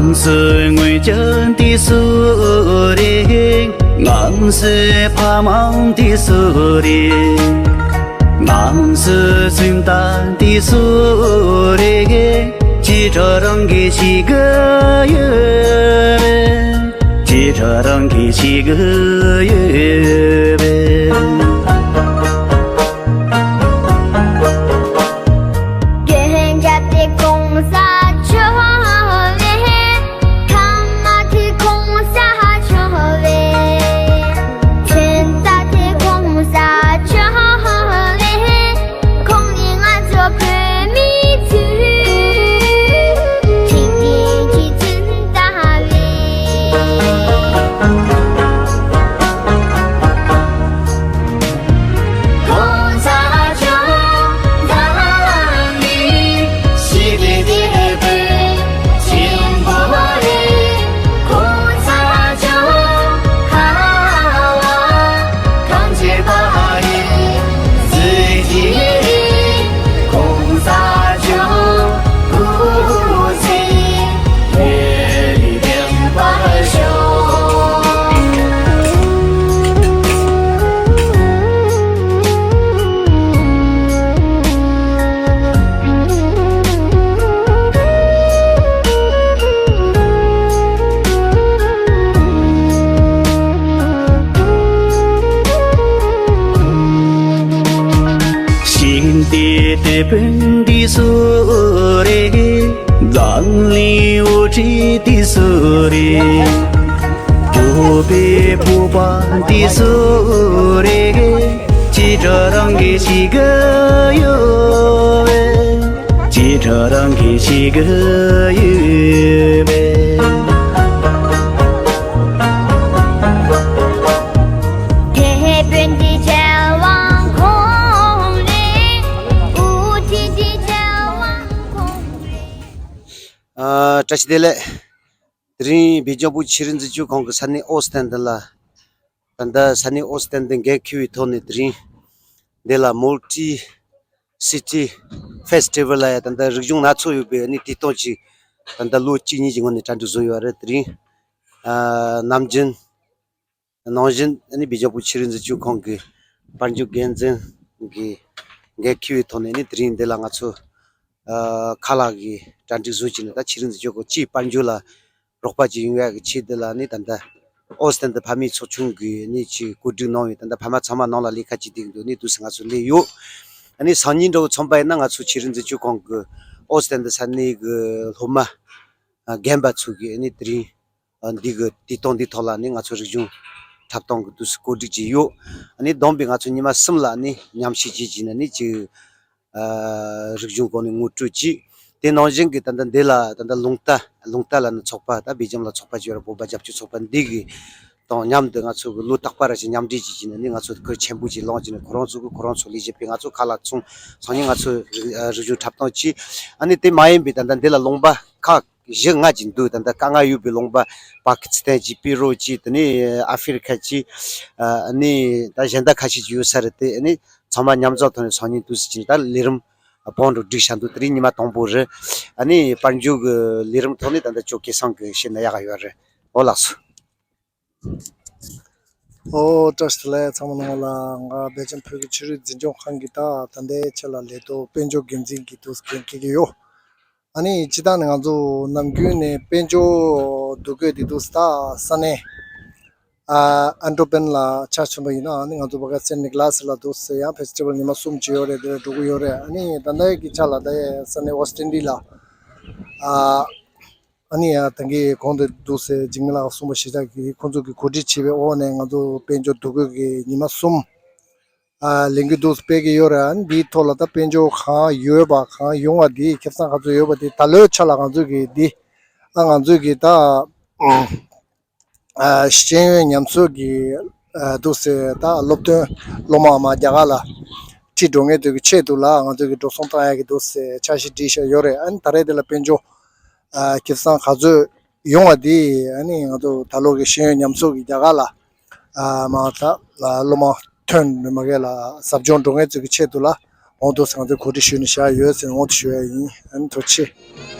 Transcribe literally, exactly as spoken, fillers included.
ང་ཚོའི་སྔོན་བྱོན་དེ་སུ་རེད། ང་ཚོའི་ཕ་མ་དེ་སུ་རེད། ང་ཚོའི་སེམས་ཐག་དེ་སུ་རེད། ཅི་ཁྲོ་རང་གི་ཤི་གི་ཡོད། ཅི་ཁྲོ་རང་གི་ཤི་གི་ཡོད། ཤིང་རྟའི་དེད་དཔོན་འདི་སུ་རེད། འཛམ་གླིང་དབུ་ཁྲིད་འདི་སུ་རེད། བོད་པའི་བོད་པ་འདི་སུ་རེད། ཅི་ཁྲོ་རང་གི་ཤི་གི་ཡོད་པས། ཅི་ཁྲོ་རང་གི་ཤི་གི་ཡོད་པས། དེད་དཔོན་འདི་བྱ་བ་ཁོང་རེད། དབུ་ཁྲིད་འདི་བྱ་བ་ཁོང་རེད། ཨ། བཀྲ་ཤིས་བདེ་ལེགས། དེ་རིང་སྦེལ་ཇམ་བོད་ཆོས་རིག་འཛིན་སྐྱོང་ཁང་གི་ས་གནས་ཨོ་སི་ཐན་ཏན་ལ། ད་ལྟ་ས་གནས་ཨོ་སི་ཐན་ཏན་འགན་འཁུར་བའི་ཐོག་ནས་དེ་རིང་འདི་ལ་Multi City Festival ལ་ཡང་ད་ལྟ་རིག་གཞུང་སྣ་ཚོགས་ཡོད་པའི་ཨ་ནི་དུས་སྟོན་ཅིག་ད་ལྟ་ལོ་གཅིག་གཉིས་ཀྱི་སྔོན་ནས་གྲ་སྒྲིག་བཟོས་ཡོད་རེད། དེ་རིང་ཨ་ནམ་རྒྱུན་ནང་བཞིན་ཨ་ནི་སྦེལ་ཇམ་བོད་ཆོས་རིག་འཛིན་སྐྱོང་ཁང་གི་དཔལ་འབྱོར་འགན་འཛིན་གྱི་འགན་འཁུར་བའི་ཐོག་ནས་ཨ་ནི་དེ་རིང་འདི་ལ་ང་ཚོ་ཨ་ཁ་ལག་གི་གྲ་སྒྲིག་བཟོས་བྱས་ནས། ད་ཆོས་རིག་འཛིན་སྐྱོང་ཁང་སྤྱིའི་དཔལ་འབྱོར་ལ་རོགས་པ་ཅིག་ཡོང་ཡག་གི་ཆེད་དུ་ལ་ནི། ད་ལྟ་ཨོ་སི་ཐན་ཏན་ཕ་མའི་ཚོགས་ཆུང་གིས་ནི་ཅིག་བཀོད་སྒྲིག་གནང་བའི། ད་ལྟ་ཕ་མ་ཚང་མ་ནང་ལ་ལས་ཀ་བྱེད་བསྡད་ཀྱི་འདུག་ནི་འདུག་སེ་ང་ཚོ་སླེབས་ཡོད། ཨ་ནི་སང་ཉིན་འདྲ་བོ་ཚོང་པ་ཡིན་ན་ང་ཚོ་ཆོས་རིག་འཛིན་སྐྱོང་ཁང་གི་ཨོ་སི་ཐན་ཏན་ས་གནས་ཀྱི་སློབ་མ་ཨ་རྒན་པ་ཚོ་གིས་ཨ་ནི་དེ་རིང་ཨ་འདི་གི་དུས་སྟོན་འདི་ཐོག་ལ་ནི་ང་ཚོ་རིག་གཞུང་འཁྲབ་སྟོན་གྱི་འདུག་སེ་བཀོད་སྒྲིག་བྱས་ཡོད། ཨ་ནི་བསྡོམས་པས་ང་ཚོ་ཉི་མ་གསུམ་ལ་ནི་མཉམ་ཞུགས་བྱས་བྱས་ནས་ནི་ཅིག་ཨ་རིག་གཞུང་སྒོ་ནས་ངོ་སྤྲོད་ཅིག་དེ་ནང་བཞིན་གྱི་ད་ལྟ་འདི་ལ་ད་ལྟ་རླུང་རྟ། རླུང་རྟ་ལབ་ན་ཚོགས་པ། ད་སྦེལ་ཇམ་ལ་ཚོགས་པ་ཅིག་ཡོད་རེད། བོད་པ་རྒྱབ་སྐྱོར་ཚོགས་པ་འདི་གི་དང་མཉམ་དུ་ང་ཚོ་གི་ལོ་རྟག་པར་ར་ཞིག་མཉམ་འབྲེལ་བྱེད་ཀྱི་ནི་ང་ཚོ་ཁུར་ཆེན་པོ་ཅིག་བླངས་ཀྱི་ནི་ཁོ་རང་ཚོ་གི་ཁོ་རང་ཚོ་ལས་བྱེད་པས་ང་ཚོ་ཁ་ལག་ཚོང་། སང་ཉིན་ང་ཚོ་རིག་རིག་གཞུང་འཁྲབ་སྟོན་ཅིག་ཨ་ནི་དེ་མ་ཡིན་པའི་ད་ལྟ་འདི་ལ་ལུང་པ་ཁག་བཞི་ལྔ་ཅིག་འདུག་ད་ལྟ་དཀའ་ངལ་ཡོད་པའི་ལུང་པ། པ་ཀི་སི་ཐན་ཅིག་པི་རོ་ཅིག་དེ་ནས་ཨ་ཧྥེ་རི་ཁ་ཅིག་ཨ་ནི་ད་གཞན་དག་ཁ་ཤས་ཅིག་ཡོད་ས་རེད། དེ་ཨ་ནི་ཚང་མ་མཉམ་འཛོམས་ཐོག་ནས་སང་ཉིན་འདུག་སེ་ཅིག་ད་ལས་རིམ་བང་སྒྲིག་བྱ་འདུག་དེ་རིང་ཉི་མ་དང་པོ་རེད། ཨ་ནི་དཔལ་འབྱོར་གྱི་ལས་རིམ་ཐོག་ནས་ད་ལྟ་ཅོ་སྐལ་བཟང་གིས་བཤད་ན་ཡག་ག་ཡོད་རེད། འོ་ལགས་སོ། ཨོ་བཀྲ་ཤིས་བདེ་ལེགས་ཚང་མ་ནང་ལ། ང་སྦེལ་ཇམ་བོད་ཀྱི་ཆོས་རིག་འཛིན་སྐྱོང་ཁང་གི་ད་ད་ལྟའི་ཆེད་ལ་ལས་ཐོག་དཔལ་འབྱོར་འགན་འཛིན་གྱི་འདུག་སེ་འགན་འཁྱེར་གྱི་ཡོད། ཨ་ནི་སྤྱིར་བཏང་ནས་ང་ཚོ་ནམ་རྒྱུན་ནས་དཔལ་འབྱོར་འདུ་འགོད་དེ་འདུག་སེ་ད་ས་གནས་ཨ་ཨན་ཏོ་པན་ལ་ཆ་མཚོན་པ་ཡིན་ན། ཨ་ནི་ང་ཚོ་བྷ་ག་སེན་ནིག་ལ་སི་ལ་འདུག་སེ་ཡང་ཕེ་སི་ཊི་ཝལ་ཉི་མ་གསུམ་ཅིག་ཡོད་རེད། དེ་ལ་འགྲོ་གི་ཡོད་རེད། ཨ་ནི་ད་ལྟའི་གི་ཆ་ལ་ད་ས་གནས་ཨོ་སི་ཊན་ཌི་ལ་ཨ་ཨ་ནི་ཡང་ད་གིན་གོང་དུ་འདུག་སེ་འཇིགས་མེད་ལགས་གསུངས་པ་གཞིར་བཞག་གིས་ཁོང་ཚོ་གིས་གོ་སྒྲིག་བྱས་པའི་འོག་ནས་ང་ཚོ་དཔལ་འབྱོར་འདུ་འགོད་ཀྱི་ཉི་མ་གསུམ་ ཨ་ལས་འགུལ་འདུག་སྤེལ་གྱི་ཡོད་རེད། ཨ་ནི་འདིའི་ཐོག་ལ་ད་དཔལ་འབྱོར་གང་ཡོད་པ་གང་ཡོང་བ་འདི་ཁེ་བཟང་ག་ཚོད་ཡོད་པ་འདི་ད་ལོའི་ཆ་ལ་ང་ཚོས་ཀྱི་འདི་ཨ་ང་ཚོས་ཀྱི་ད་ཨ་ཤེས་ཡོན་ཉམས་གསོ་གི་ཨ་འདུག་སེ་ད་སློབ་ཐོན་སློབ་མ་མ་རྒྱ་གར་ལ་ཁྲིད་འགྲོ་མཁན་ཚོ་གི་ཆེད་དུ་ལ་ང་ཚོས་ཀྱི་འགྲོ་སོང་བཏང་ཡག་གི་འདུག་སེ་འཆར་གཞི་བསྒྲིགས་བཞག་ཡོད་རེད། ཨ་ནི་ད་རེས་འདི་ལ་དཔལ་འབྱོར་ཨ་ཁེ་བཟང་ག་ཚོད་ཡོང་བ་འདི་ཨ་ནི་ང་ཚོ་ད་ལོ་གི་ཤེས་ཡོན་ཉམས་གསོ་གི་རྒྱ་གར་ལ་ཨ་མ་ད་ཨ་སློབ་མ་ཐོན་མ་གས་ལ་ཟབ་སྦྱོང་འགྲོ་མཁན་ཚོ་གི་ཆེད་དུ་ལ་འོང་འདུག་སེ་ང་ཚོས་གོ་སྒྲིག་ཞུས་ནས་བཞག་ཡོད་ཟེར་འོང་དུ་ཞུ་ཡ་ཡིན། ཨ་ནི་ཐུགས་རྗེ་ཆེ།